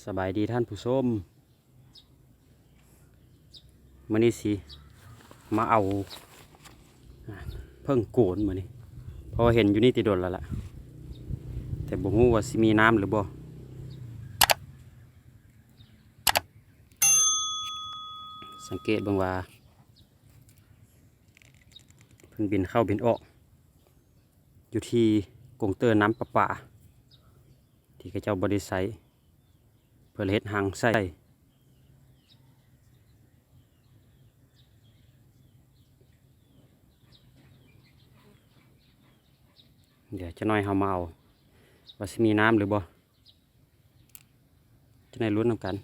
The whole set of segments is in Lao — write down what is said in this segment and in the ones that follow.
ສະບາຍດີທ່ານຜູ້ຊົມ, ມື້ນີ້ຊິມາເອົາ ເຜິ້ງໂກນມື້ນີ້ ເພາະວ່າເຫັນຢູ່ນີ້ແຕ່ດົນແລ້ວລະ ແຕ່ບໍ່ຮູ້ວ່າຊິມີນ້ຳຫຼືບໍ່. ສັງເກດເບິ່ງວ່າເພິ່ນບິນເຂົ້າບິນອອກ ຢູ່ທີ່ກົງເຕີນ້ຳປະປາ ທີ່ເຂົາເຈົ້າບໍ່ໄດ້ໃຊ້ ເພື່ອເຮັດຮັງໃສ່. ດຽວຈັກໜ້ອຍເຮົາມາເອົາ ວ່າຊິມີນ້ຳຫຼືບໍ່ ຈະໄດ້ລຸ້ນນຳກັນ.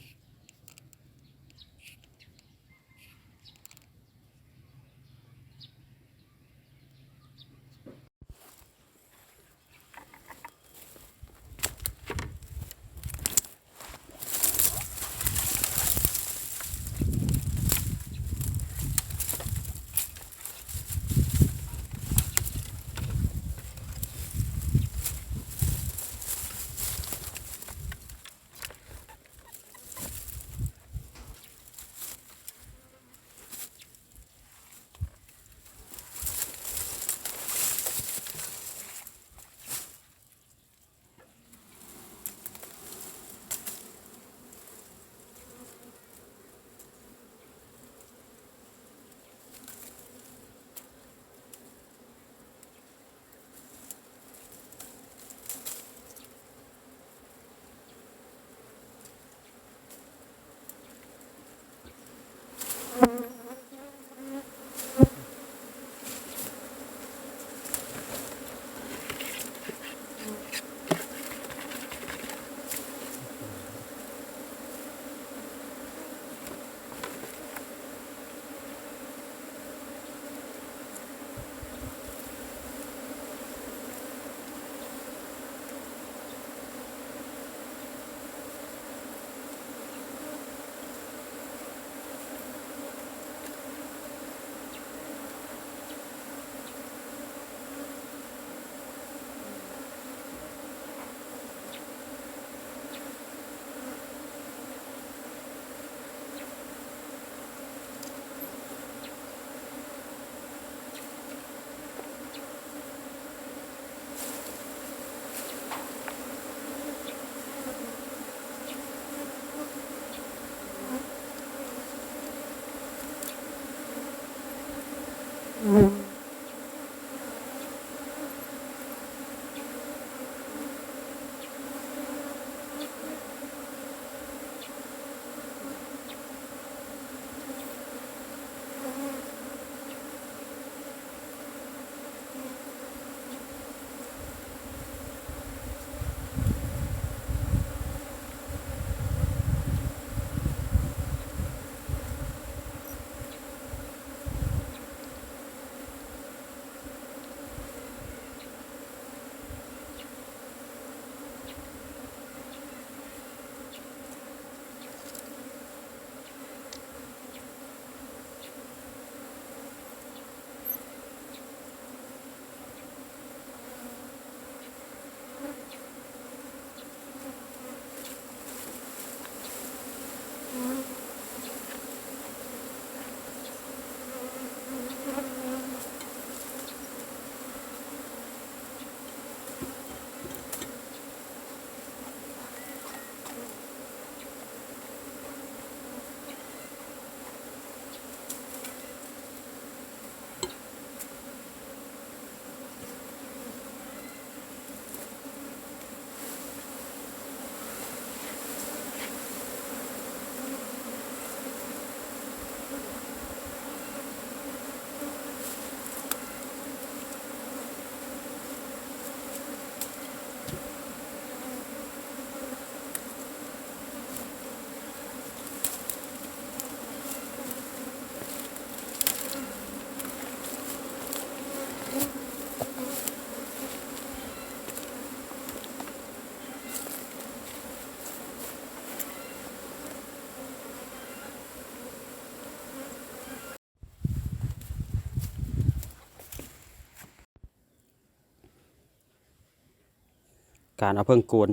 ການເອົາເຜິ້ງໂກນ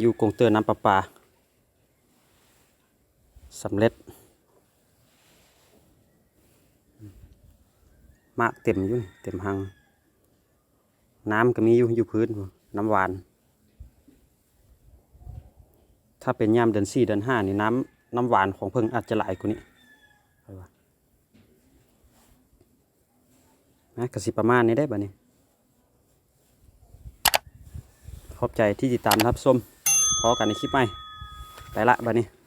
ຢູ່ກົງເຕີນ້ຳປະປາ ສຳເລັດ. ໝາກເຕັມຢູ່ ເຕັມຮັງ. ນ້ຳກໍມີຢູ່ ຢູ່ພື້ນ ນ້ຳຫວານ. ຖ້າເປັນຍາມເດືອນສີ່ ເດືອນຫ້ານີ້ ນ້ຳ ນ້ຳຫວານຂອງເພິ່ນອາດຈະຫຼາຍກວ່ານີ້ ຂ້ອຍວ່າ. ນະ ກໍຊິປະມານນີ້ເດ້ບາດນີ້. ຂອບໃຈທີ່ຕິດຕາມຮັບຊົມ. ພໍ້ກັນໃນຄລິບໃໝ່. ໄປລະບາດນີ້.